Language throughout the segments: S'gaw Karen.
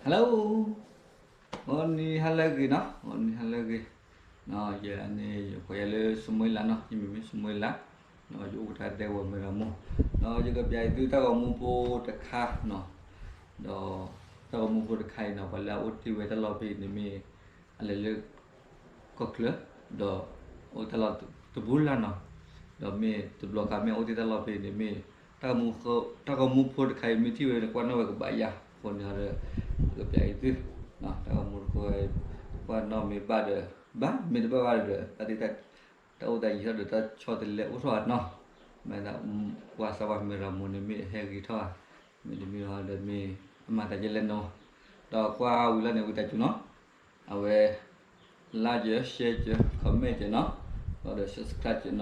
Hello, ဂီၤနံၤဟါလၢအဂ့ၤနီၤ, ဂီၤနံၤဟါလၢအဂ့ၤ, ယန့ၣ် ယကိးယၤလၢစမူၤအ့လးနီၤ, ယမံၤမ့ၢ်စမူၤအ့လး, ယအိၣ်ကတၢၢ်ဒဲကဝီၤမဲၢ်ရမိၢ်, ဒီးယကပျးအံၤသုတၢ်ဂီၤမူဖိတခါနီၤ, ဒီးတၢ်ဂီၤမူဖိတခါအံၤနီၤ ပှၤလၢအအိၣ်တ့ၢ်ဝဲတၢ်လီၢ်ဖဲအံၤန့ၣ်မ့ၢ် အလဲၤလၢ ကီၢ်ချၢ, ဒီးအိၣ်တၢ်လီၢ်တပူၤလၢ်နီၤ, ဒီးမ့ၢ်တဘျီခါမ့ၢ်အိၣ်တ့ၢ်တၢ်လီၢ်ဖဲအံၤန့ၣ်မ့ၢ် တၢ်ဂီၤမူဖိတခါအံၤမ့ၢ်ထံၣ်ဝဲန့ၣ် ကွၢ်နီၣ်ဝဲကဘၣ်ယၤအဃိန့ၣ်ဒီး ပကပျးအံၤသု တၢ်ဂီၤမူတခါအံၤ ကွၢ်နီၣ်မ့ၢ်ဘၣ်ဒီး ဘၣ်, မ့ၢ်တဘၣ်ဘၣ်ဒီး တၢ်သ့ၣ်တၢ် တၢ်အိၣ်သးယံာ်ထီၣ်ဒီးတၢ်ဆီတလဲအိၣ်ထီၣ်နီၤ, မ့ၢ်ဒၣ်ကွၢ်စၢ်ဝဲမဲၢ်ရမိၢ်န့ၣ်မ့ၢ်ဟဲဂ့ၤထီၣ်ဧါ, မ့တမ့ၢ်ဒီးမ့ၢ်အမၤသးဒ်လဲၣ်နီၤ, ဒီးကွၢ်ဝံၤလီၤန့ၣ် ဝံသးစူၤနီၤ, အဝဲ like ကၢ share ကၢ comment ကၢနီၤ, ဒီး subscribe ကၢနီ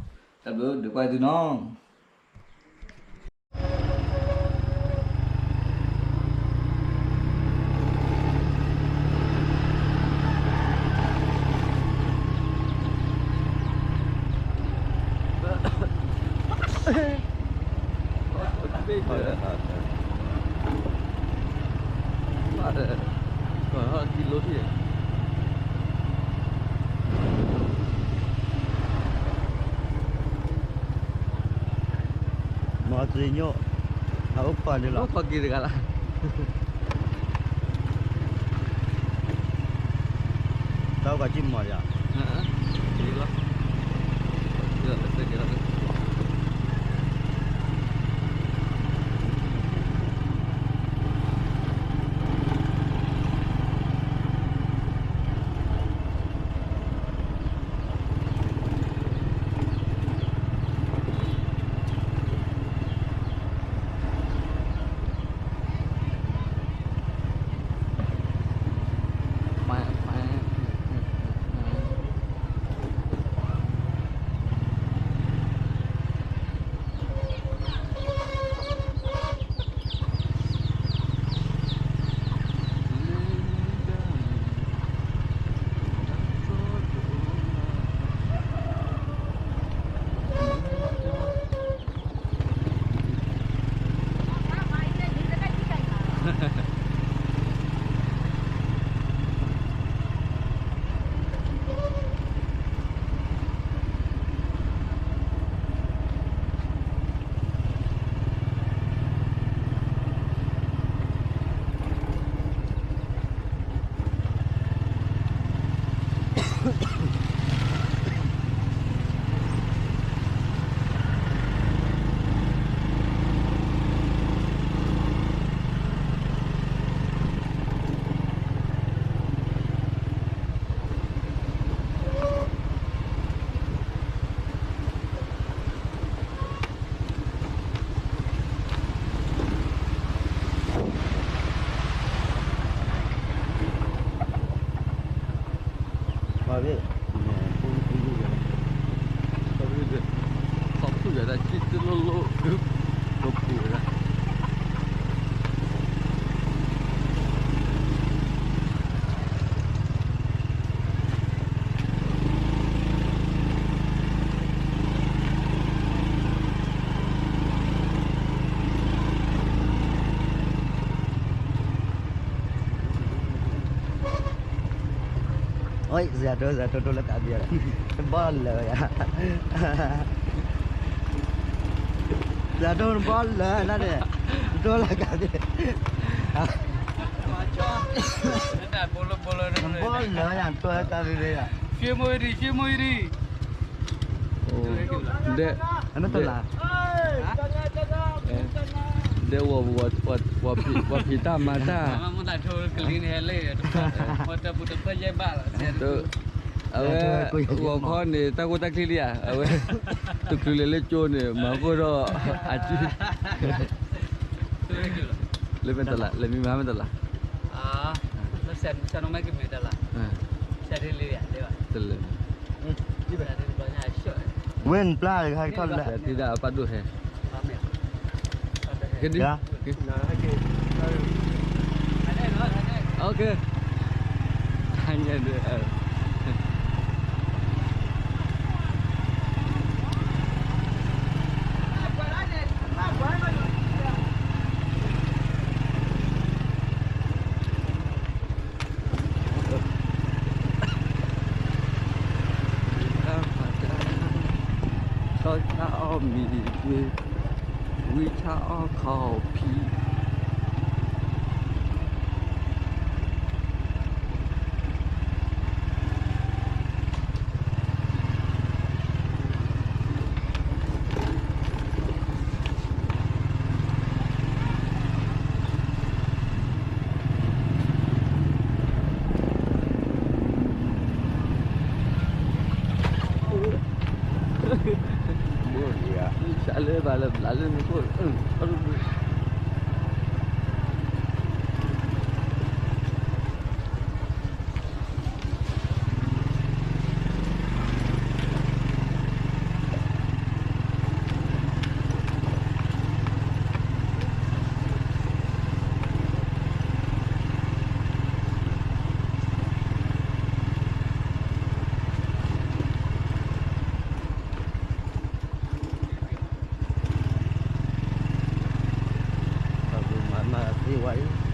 ၤ, တၢ်ဘျုးဒိၣ်ကွၢ်သုနီၤ. မၤသ့ၣ်ညိၣ်, အအိၣ်ခိးန့ၣ်လီၤ, အိၣ်ခိးက့ၤတဂၤလီၤ, တၢ်အိၣ်ခိးကံၢ်မီၤယၤ, လီၤ, လီၤ, လီၤ. Ôi, စှၤဒိ စှၤဒိတိၢ်လၢကးဘံယၤ, တဘီလၢယၤ, စှၤဒိတဘီလၢနၤန့ၣ်, တိၢ်လၢကးဘံ, တဘီလၢယၤတိၢ်လၢကးဘံယၤ, ရှ့မိၢ်ရံ, ရှ့မိၢ်ရံ. ဒဲ, ဒဲဝီၤ, ပှၤဖံးတၢ်မၤတၢ်, အဝဲဂီၤခီန့ၣ် တၢ်ကိၢ်တၢ်ချံလံဧါ, အဝဲ တချုးလဲၤလၢကၠိန့ၣ် မၤဃိဒီးအစု လၢမ့ၢ်တလး, လဲၤမံမၤမ့ၢ်တလး, တလဲၤ, ဝ့ၢ်ပျၢ်တခါကထီၣ်လဲၣ်, ကဒု, က, အက, ဟါညါဒုး, ဆါအီၣ်မ့ၤကွ့, ဝံဆါအီၣ်ခီဖံ. မ့ၢ်ဧါ, စးလၢဘၣ်လၢဘျးလၢမ့ၢ်ခိၣ်, ပှၤမၤမၤသ့ဝဲအံၤ